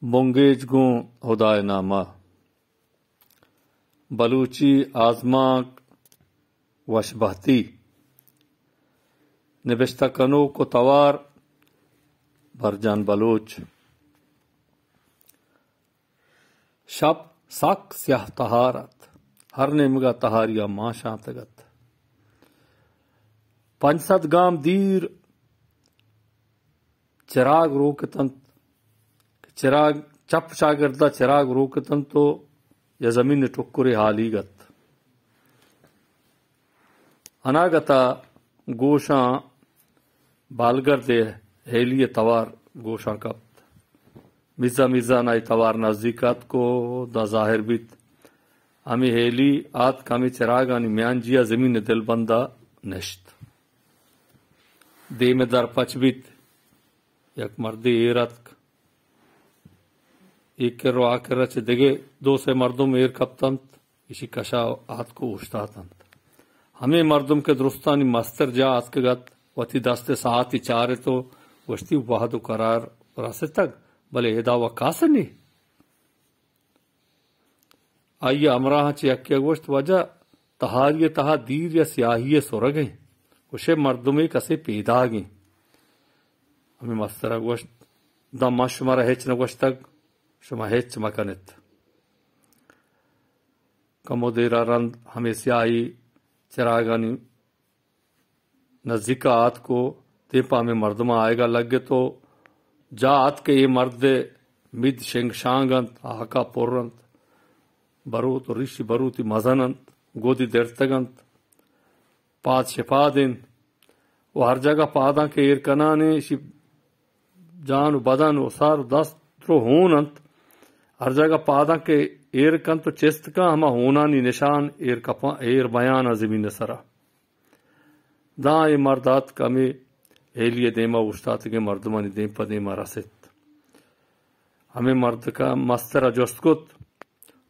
بنگیج گوں ہدائے ناما۔ بلوچی آزمانک وشبہتی۔ نبشتہ کنوک و توار برجان بلوچ۔ شپ سک سیاہ تہار ات۔ ہر نیمگا تہاریا ماں شانتگ ات۔ پنچ سد گام دیر چراگ روک اتنت۔ چراگ چپ چاگردا چراگ روک اتنت و یا زمین ٹکرے حالیگ ات۔ اناگتا گوشاں بالگردے ہیلی توار گوشاں کپت۔ میزا میزان آئی توار نزدیک آتک و دا ظاہر بیت۔ ہمے ہیلی آتک ہمے چراگانی میانجیا زمین دلبندا نشت۔ دیم در پچ بیت۔ یک مردے ایر اتک۔ اے کر و آ کر چہ دگہ دو سے مردم ایر کپتنت۔ ایشی کشا آتک و اوشتاتنت۔ ہمے مردم کہ درستانی مستر جاہ آتکگ ات، وتی دست ساعتی چارت و گوشتی، وہد و قرار رستگ، بلے ادا و کس نی۔ آئی ء ہمراہاں چہ یکے ء گوشت، واجہ، تہاری ء تہا دیر یا سیاہی ء سرگ انت، گوشئے مردمے کسے پیداگ انت۔ ہمے مستر ء گوشت، داں من شمارا ہچ نہ گوشتگ، شما ہچ مہ کن ات۔ کمو دیر ء رند ہمے سیاہی چراگانی نزیک ء آتک و دیم پہ ہمے مردماں آیگ ء لگت و جاہ اتک کہ اے مرد ء مید شنگ شانگ انت، ہاک ء پر انت، بروت و ریشی بروتی مزن انت، گودی درتگ انت، پاد شپاد انت و ہر جاگہ پاداں کہ ایر کنان انت، ایشی جان و بدن و سر و دست درو ہون انت۔ ہر جاگہ پاداں کہ ایر کنت و چست کن، ہما ہونانی نشان ایر کپاں، ایر بیان ء زمین ء سرا۔ داں اے مرد آتک ہمے ہیلی ء دیما اوشتاتگیں مردمانی دیم پہ دیما رست۔ ہمے مردک ء مستر ء جست کت،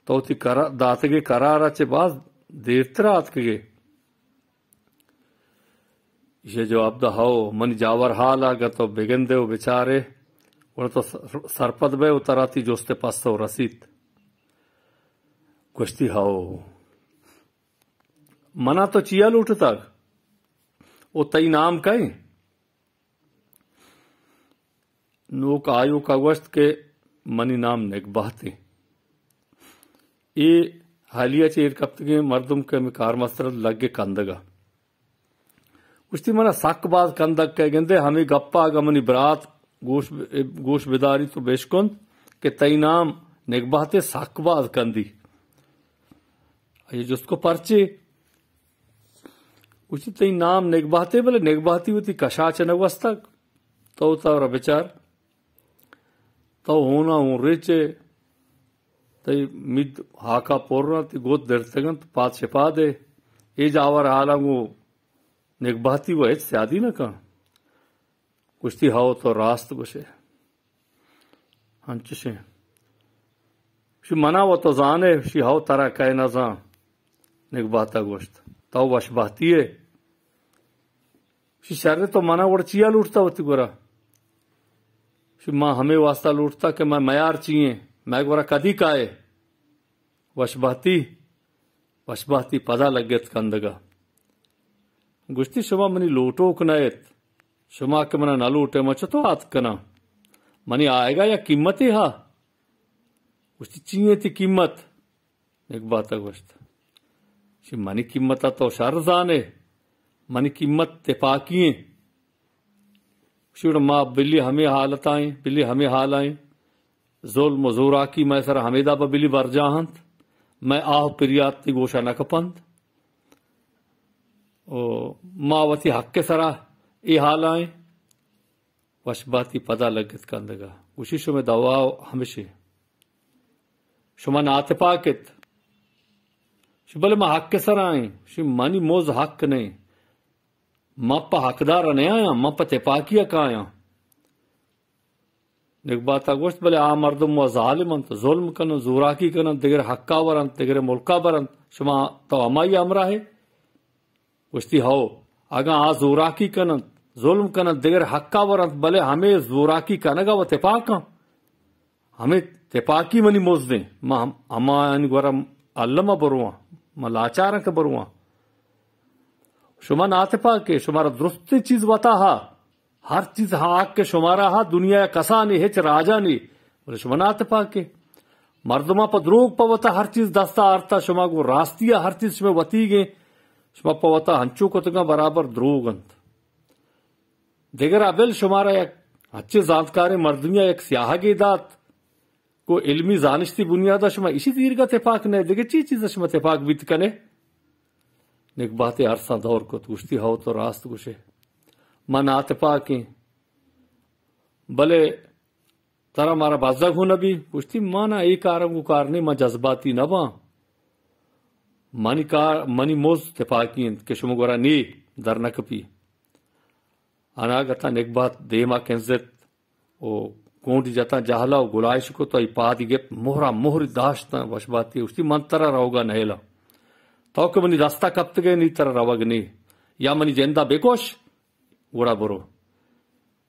تو وتی کرا-، داتگیں کرار ء چہ باز دیرتر ء آتکگے؟ ایشی ء جواب دا، ہئو، منی جاور حال ء اگاں تو بگندئے و بچارئے، گڑا تو سر-، سرپد بئے و ترا تئی جست ء پسو رسیت۔ گوشتی، ہئو۔ منا تو چیا لوٹتگ؟ و تئی نام کئے؟ نوک آیوکا گوشت کہ منی نام نگبہت انت۔ اے حالی ء چہ ایر کپتگیں مردم کہ ہمے کارمستر ات لگے کندگ ء۔ گوشتی، منا سک باز کندگ کئے، گندے ہمے گپ ء اگاں منی برات گوش، گوش بداریت و بشکنت کہ تئی نام نگبہتے، سک باز کندی۔ آئی جست کو پرچے؟ گوشتی، تئی نام نگبہتے، بلے نگبہتی وتی کشا چہ نہ گوستگ۔ تو ترا بچار، تو ہونا ہون ریچے، تئی مید ہاکا پر انت، تئی گد درتگ انت، پاد شپاد ئے۔ اے جاور حالاں گوں نگبہتی و ہچ سیادی نہ کن۔ گوشتی، ہئو، تو راست گوشے۔ انچشیں۔ شی منا و تو زانے، شی ہئو ترا کئے نہ زان۔ نگبہتا گوشت، تو وشبہتی ئے۔ شی شر، تو منا وڑ چیا لوٹتا وتی گورا؟ شی ما ہمے واسطہ لوٹتا کہ مئے میار چی ایں، مئے گورا کدی کائے؟ وشبہتی، وشبہتی پدا لگت کندگا۔ گوشتی، شما منی لوٹوک نہ ات، شما کہ منا نہ لوٹے، من چتو آتک کناں؟ منی آیگا یک قیمتے ہا۔ گوشتی، چی ایں تئی قیمت؟ نگبہتا گوشت، شی منی قیمتا تو شر زانے، منی قیمت تپاکی ایں۔ شی وڑ ما بلی ہمے حالتا ایں، بلی ہمے حالا ایں۔ ظلم و زوراکی مئے سرا ہمیدا پہ بلی برجاہ انت۔ مئے آہ و پریات تئی گوشا نہ کپنت۔ و ما وتی حق سرا اے حالا ایں۔ وشبہتی پدا لگت کندگا۔ گوشی، شمئے دوا ہمشی۔ شما ناتپاک ات۔ شی بلے ما حق سرا ایں۔ شی منی موز حق نہ ایں۔ ما پہ حقدار نیایاں، ما پہ تپاکیا کایاں۔ نگباتا گوشت، بلے آ مردم و ظالم انت، ظلم کننت، زوراکی کننت، دگرے حقا ورنت، دگرے ملکا برنت، شما تو ہمائی ہمراہ ئے؟ گوشتی، ہئو، اگاں آ زوراکی کننت، ظلم کننت، دگرے حقا ورنت، بلے ہمے زوراکی کنگا و تپاکاں۔ ہمے تپاکی منی مزدیں، ما ہم-، ہمایانی گورا الما برواں، ما لاچاراں کہ برواں۔ شما ناتپاکے، شمارا درستیں چیز وتا ہا، ہر چیز ہا کہ شمارا ہا، دنیا کسانی ہچ راجانی، بلے شما ناتپاکے۔ مردماں پہ دروگ پہ وتا ہر چیز دستا آرتا، شما گوں راستی ہر چیز شما وتیگیں، شما پہ وتا ہنچو کتگاں برابر دروگ انت۔ دگرا بل شمارا یک ہچے زانتکاریں مردمیا یک سیاہگے دات، گوں علمی زانشتی بنیادا شما اشی دیرگا تپاک نئے، دگہ چی چیزا شما تپاک بیت کنے؟ نگباتے ارساں دور کت، گوشتی، ہو تو راست گوشے، ما ناتپاکیں، بلے ترا مارا بزگ ہوں نبی۔ گوشتی، مانا اے کارا گوں کار نیں، ما جذباتی نباں، منی کار، منی مز تپاکی انت کہ شما گورا نی در نکپی۔ اناگتاں نگبات دیما کنزت و گونڈ جتاں جہلا و گلائش کت و ای پادی گپت، مہرا مہر داشتاں۔ وشباتی گوشتی، من ترا روگا نئیلاں، تو کہ منی دستا کپتگے، نی ترا روگ نی، یا منی جندا بکش، گڑا برو۔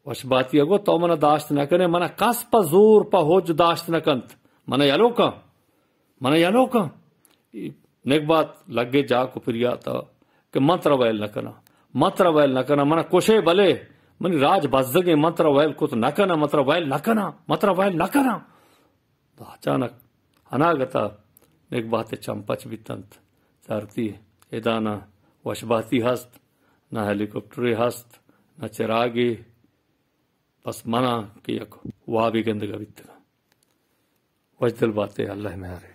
وشباتی ء گو، تو منا داشت نہ کنے، منا کس پہ زور پہ ہوج داشت نہ کنت۔ منا یلو کن، منا یلو کن۔ نگبات لگے جاک و پریاتا کہ من ترا ویل نہ کناں، من ترا ویل نہ کناں، منا کشے بلے، منی راج بزگیں، من ترا ویل کت نہ کناں، من ترا ویل نہ کناں، من ترا ویل نہ کناں۔ اچانک اناگتا نگبات چم پچ بیتنت۔ چارتی، ادا نہ وشباتی ہست، نہ ہیلی کاپٹرے ہست، نہ چراگے، بس منا کہ یک وابے گندگا بیتگا۔ وشدل باتے، اللہ مہرے۔